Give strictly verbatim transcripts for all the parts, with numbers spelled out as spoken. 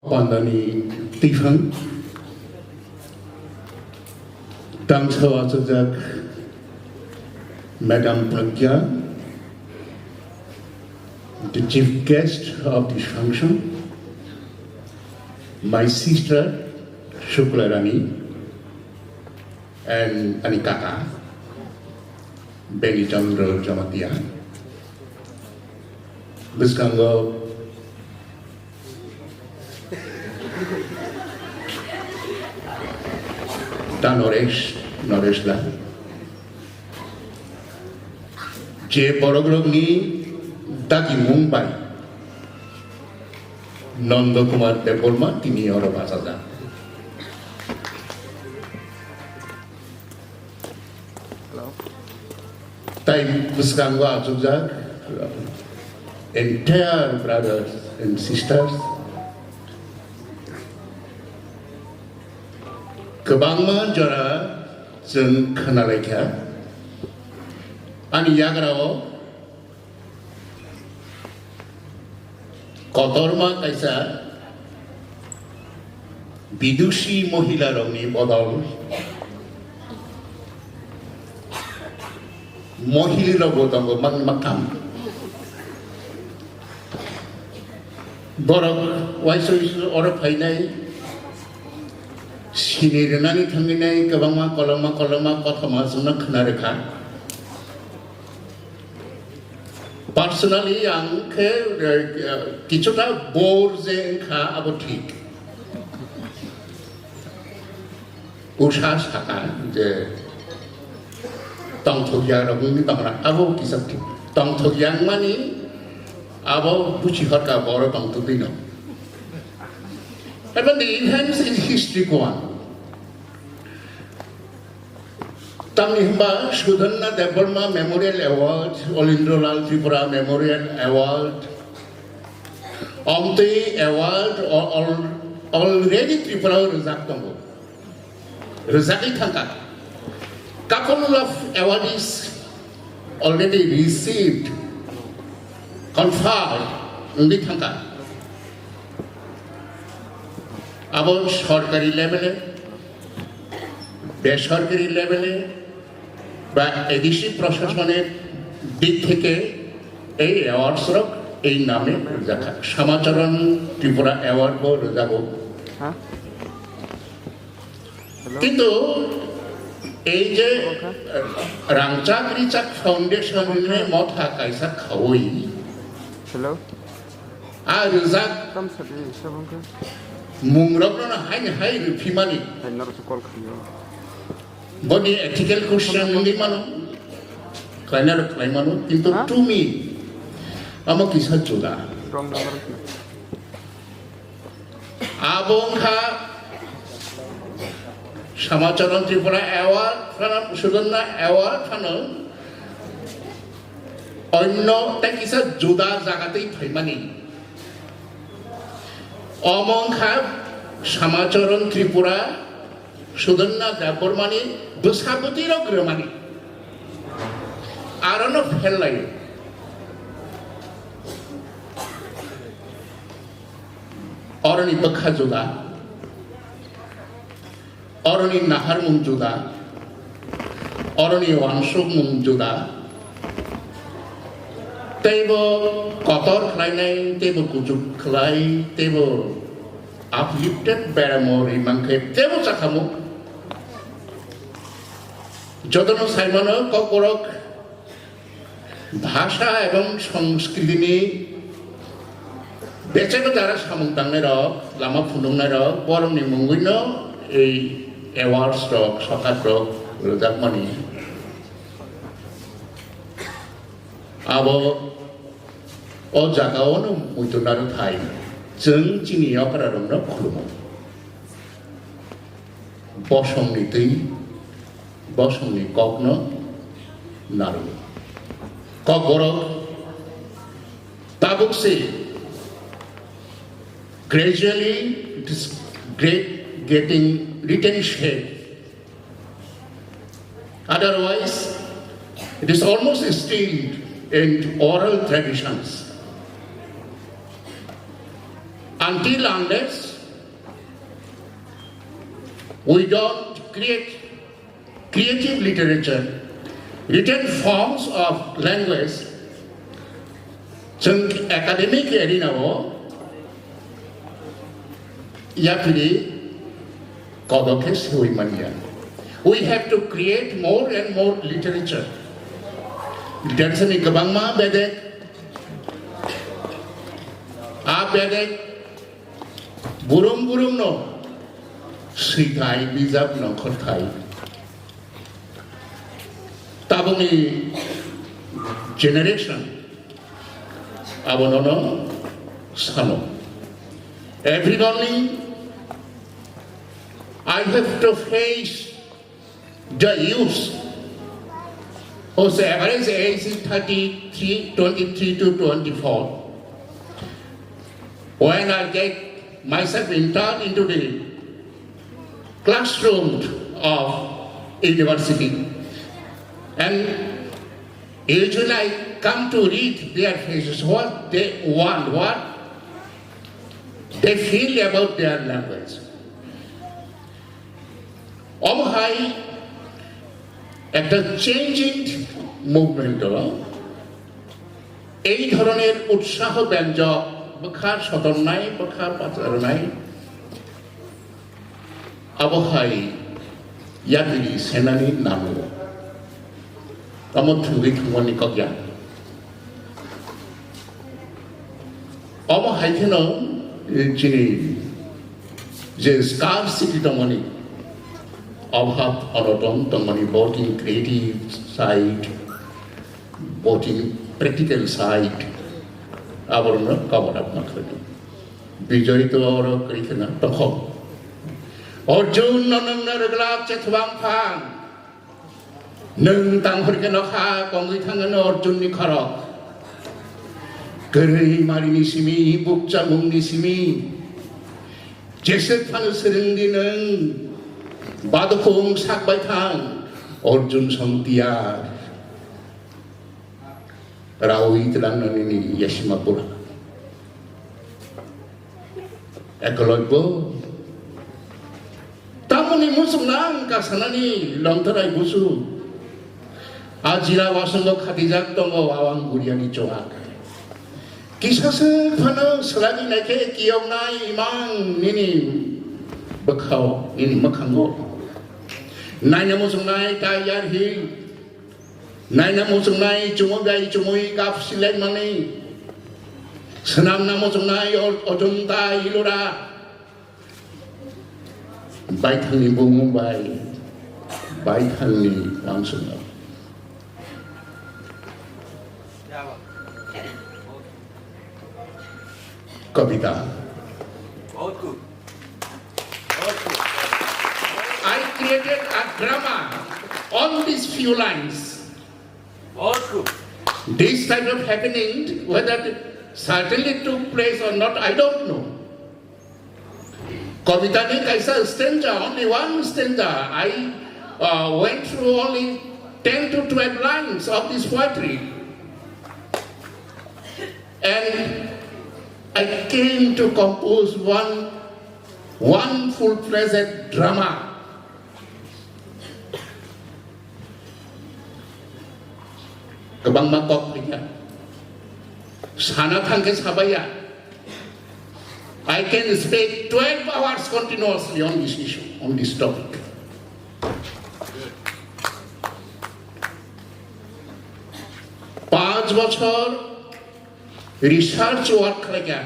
Pandani twiphang, tangsa achukjak Madam Pragya, the chief guest of this function, my sister Shukla Rani, and ani kaka, Beni Chandra Jamatia. Bwskango ta Noresh, Noresh da. Je borokrokni dagimung bai Nanda Kumar Debbarma tini oro bachajak. Hello. Tai bwskango achukjak entire brothers and sisters. Kwbangma jora chwng khwnalaikha. Ani yagrao kotorma kaisa bidushi mohilarokni bodol mohilirokbo tongo man makam. Borok waisa waisa oro phainai, sini rwnani thangwi nai kwbangma kolokma kolokma kothoma chwngno khwna rwkha. Personally ang khe, eh, kichuta bore je wngkha abo thik. Usha saka je tongthokya rok wngwi tongra, abo kisa thik. Tongthokya wngmani abo buchi horka boro tongthokdino. Even the events in history go on. Tamni hwnba Sudhanna Debbarma Memorial Award, Olindra Lal Tripura Memorial Award, Omtwi Award al-, al-, already Tripura o rwjak tongo. Rwjagwi thangkha. Couple of awardees already received, conferred wngwi thangkha. Abo sorkari level-e, বেসরকারি লেভেলে বা এডিসি প্রশাসনের দিক থেকে এই awards rock এই নামে রাখা, শ্যামাচরণ ত্রিপুরা অ্যাওয়ার্ড রোজাবো। কিন্তু এই যে রাংচাক রিচাক ফাউন্ডেশন মথা কাইসা খাওই, Hello. A rijak. Tam sadi, sabang ka? Mungrok no hai ni hai ri phimani. Hai naro call khayo. Boni ethical question nungwi mano. Khlaina ro khlai mano, kintu Ha? To me, amo kisa juda. Wrong number. Abo wngkha Shamacharan Tripura Award phano, Sudonna Award phano onno tei kisa juda jagatwi phaimani. Omo wngkha Shamacharan Tripura, Sudonna Debbarmani bwsa bwtwirok rwmani. Arono phel laio. Oroni bwkha juda, oroni naharmung juda, oroni uansukmung juda, teibo kotor khlainai, teibo kuchuk khlai, teibo uplifted beramo rimang khe teibo chakhamuk. Jotono saimano kokborok Bhasha ebong Sanskritini becheno jara samung tangnairok, lama phunuknairok, borokni mungwino ei awards rok, sokat rok rwjakmani. Abo o jagaono muitu naro thai, chwng chini okrarokno khulumo. Bosongni twi, bosongni kokno narwk. Kokborok tabuk se gradually it is great getting written shape. Otherwise, it is almost still in oral traditions. Until unless We don't create creative literature, written forms of language. Chwng academic arena o yapiri kodo khe swi manya. We have to create more and more literature. Literature ni kwbangma bedek, a bedek burum burum no swithai bijap no khorthai. Tabukni generation abono no sano. Every morning I have to face the youth whose average age is thirty-three, twenty-three to twenty-four. When I get myself entered into the classroom of university, and usually I come to read their faces, what they want, what they feel about their language. Omo hai ekta changing movement o ei dhoroner utsaho benjok bwkha sodornai, bwkha pacharnai, abo hai yapiri senani nango. Omo thwngwi thwngmani kok ya. Omo hai kheno, eh, chini je scarcity tongmani, obhab onoton tongmani, both in creative side, both in practical side, aborno cover up ma khlaidu. Bijoy to oro kri khna tongkho. Arjun no nangna rwglak chethwang phang. Nwng tang hor khe nokha kongwi thangano Arjunni khorok. Kwrwi marini simi, bukcha mungni simi. Jeswk phano swrwngdi nwng, badukhung sakbai thang, Arjun song tiyar. Rawi tlang nini yasima pura. Ekologbo. Tamoni muchung nang kasanani longtharai busu. Ajira wasango khatijak tongo awang guriani choak. Kisasa phano salagi naikhe kiyoknai imang nini bwkhao, nini mwkhango. Naina muchungnai tayar hi. Naina muchungnai chumui bai chumui kap silai mani. Swnamna muchungnai ojunta ilura. Baithangni bumung bai, baithangni wansukno. Kobita. I created a drama on these few lines. This type of happening, whether it certainly took place or not, I don't know. Kobitani kaisa stanza, only one stanza. I, uh, went through only ten to twelve lines of this poetry. And I came to compose one, one full-fledged drama. Kwbangma kok phaiya. Sana thangkhe sabaiya. I can speak twelve hours continuously on this issue, on this topic. Panch bochor research work khlaikha.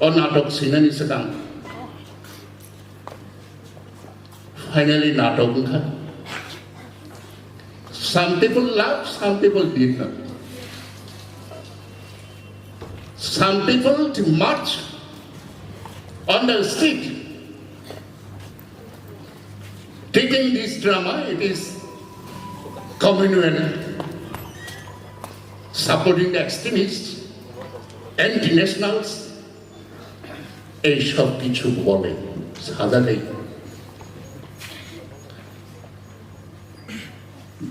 O natok sinani swkang. Finally natok wngkha. Some people laugh, some people did not. Some people to march on the street. Taking this drama, it is communal, supporting the extremists, anti-nationals, এই সব কিছু বলে সাজালে।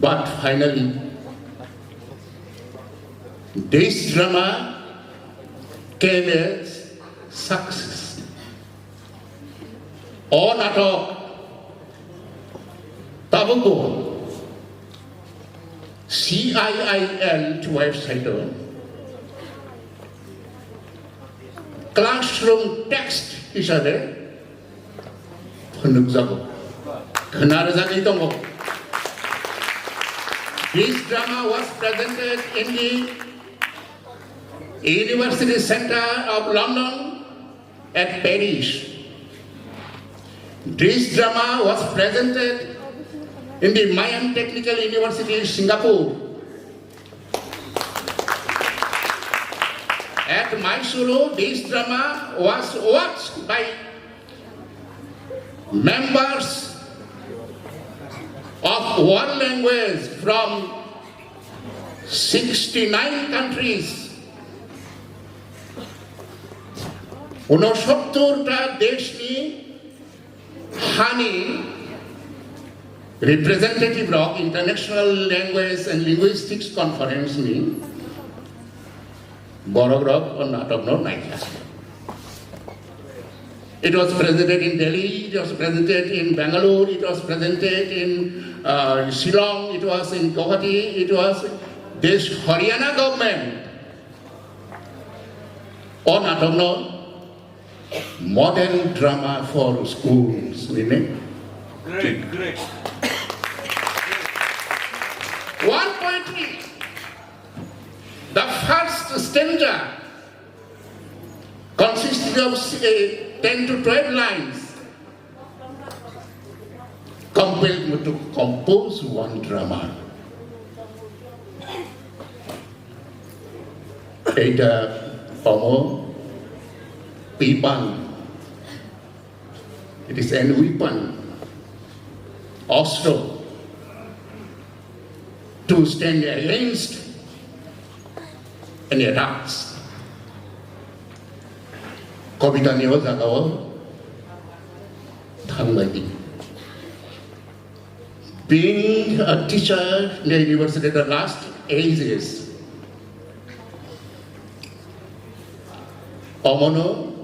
But finally, this drama came as success. O natok tabukbo C I I L website o classroom text hisabe phunukjago, khwnarwjagwi tongo. This drama was presented in the University Centre of London at Paris. This drama was presented in the Mayan Technical University, Singapore. At Mysuru, this drama was watched by members of world language from sixty-nine countries. Unosottor ta deshni hani representative rok International Language and Linguistics Conference ni borok rok o natok no naikha. It was presented in Delhi, it was presented in Bangalore, it was presented in uh, Shillong, it was in Guwahati, it was this Haryana government. O natok no model drama for schools, nini? Great, great. One poetry. The first stanza consisted of, say, ten to twelve lines. Compelled me to compose one drama. Eta omo pipan. It is an weapon, ostro, to stand against any attacks. Kobita ni o jaga o thangbai di. Being a teacher in the university at the last ages, omono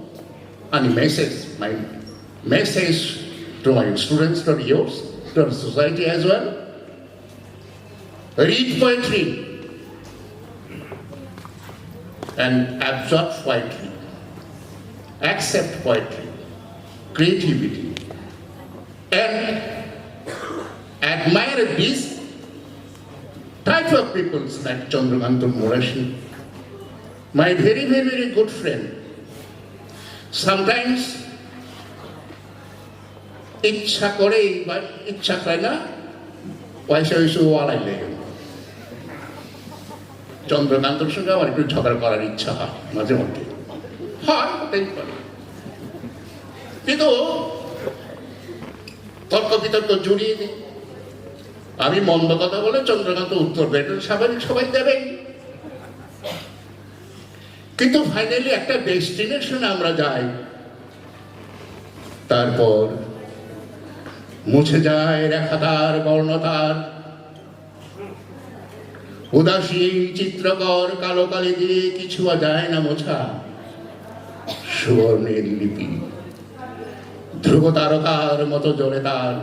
ani message, my message to my students, to yours, to the society as well. Read poetry and absorb poetry, accept poetry, creativity, and admire this type of peoples like Chandrakanta Murasing, my very, very, very good friend. Sometimes ইচ্ছা করেই বা ইচ্ছা করে না, পয়সা হয়েছে ওয়ালাই লেগে। চন্দ্রকান্ত সঙ্গে আমার একটু ঝগড়া করার ইচ্ছা হয় মাঝে মধ্যে, হয়, হতেই পারে। কিন্তু তর্ক বিতর্ক জড়িয়ে দিই। আমি মন্দ কথা বলে চন্দ্রকান্ত উত্তর দেয়, এটা স্বাভাবিক, সবাই দেবেই। কিন্তু ফাইনালি একটা ডেস্টিনেশন আমরা যাই। তারপর মুছে যায় রেখা তার, বর্ণ তার। উদাসী চিত্রকর কালো কালি দিয়ে কিছু আর যায় না মোছা। সুবর্ণের লিপি, ধ্রুব তারকার মতো জ্বলে তার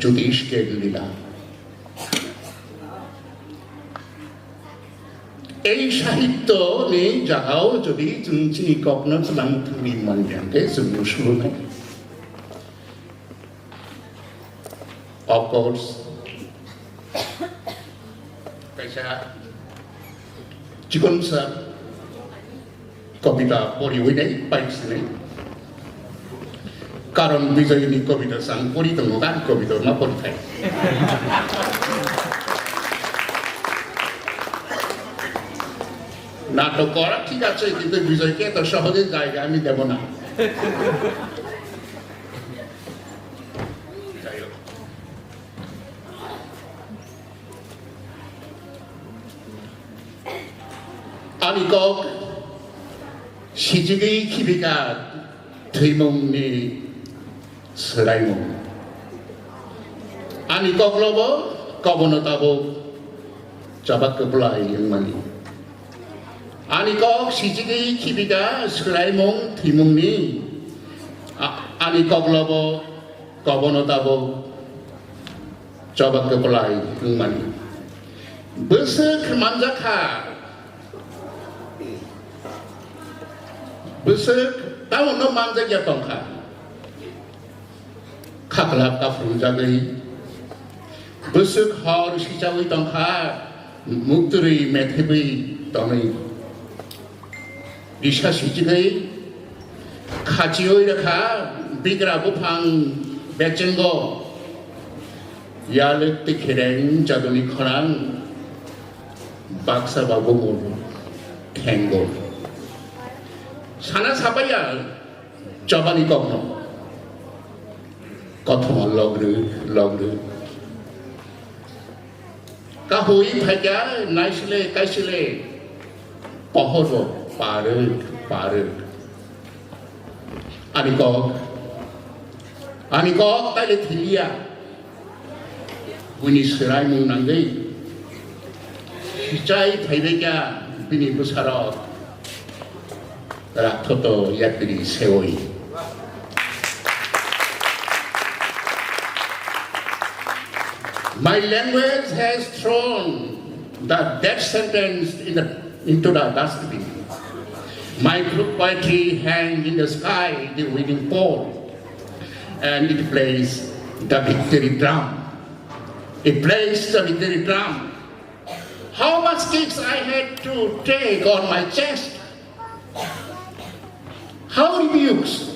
জ্যোতিষ্কের লীলা। এই সাহিত্য নেই জাগাও যদি চুনচিনি কখনো চুলাং থুরি মন জানতে চুনু শুরু নাই। Of course, kaisa chikon sa kobita poriwi nai, paisini. Karon Bijoyni kobita sang pori tongo, gan kobita ma pori thai. নাটক করা ঠিক আছে, কিন্তু বিজয়কে তো সহজে জায়গা আমি দেব না। যাই হোক। Ani kok sijigwi khibika thwimungni swraimung. Ani koklobo kobono tabuk chabak kwplai wngmani. Ani kok sijigwi khibika swraimung thwimungni. A-, Ani koklobo kobono tabuk choba kwplai wngmani. Bwswk manjakha, bwswk taono manjakya tongkha. Khaklap kaphunjagwi, bwswk hor sichawi tongkha, muktwrwi methebwi tonwi. Risa sichigwi khachiwi rwkha bigra buphang bechengo, yalwk twi khereng jaduni khorang baksa ba bumung thengo. Sana sapaiya chobani kokno kothoma logrwk logrwk. Kahwi phaikha naisile kaisile pohoro parwk parwk. Ani kok, ani kok taile thiliya. Buini swraimung nangwi sichai phaibaikha bini bwsarok. Rathoto yapiri seoi. My language has thrown the death sentence in the, into the dustbin. My poetry hangs in the sky, the wedding pole, and it plays the victory drum. It plays the victory drum. How much kicks I had to take on my chest? How rebukes,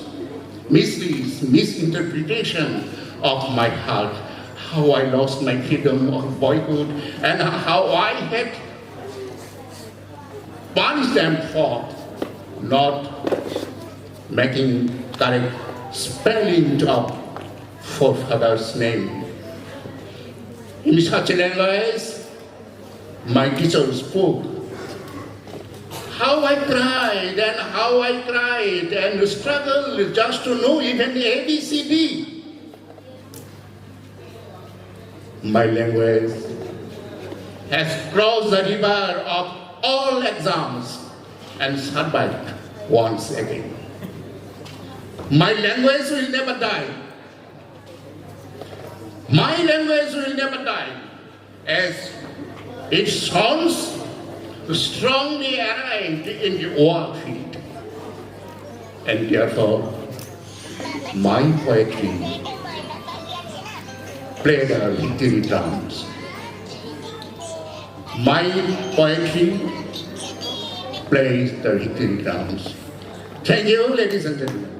misleads, misinterpretation of my heart? How I lost my freedom of boyhood and how I had punished them for not making correct spelling of forefather's name. In such a language, my teacher spoke. How I cried and how I cried and struggled just to know even A B C D. My language has crossed the river of all exams and survived once again. My language will never die. My language will never die. As it sounds strongly arrived in the oil field, and therefore my poetry play the victory drums. My poetry plays the victory drums. Thank you, ladies and gentlemen.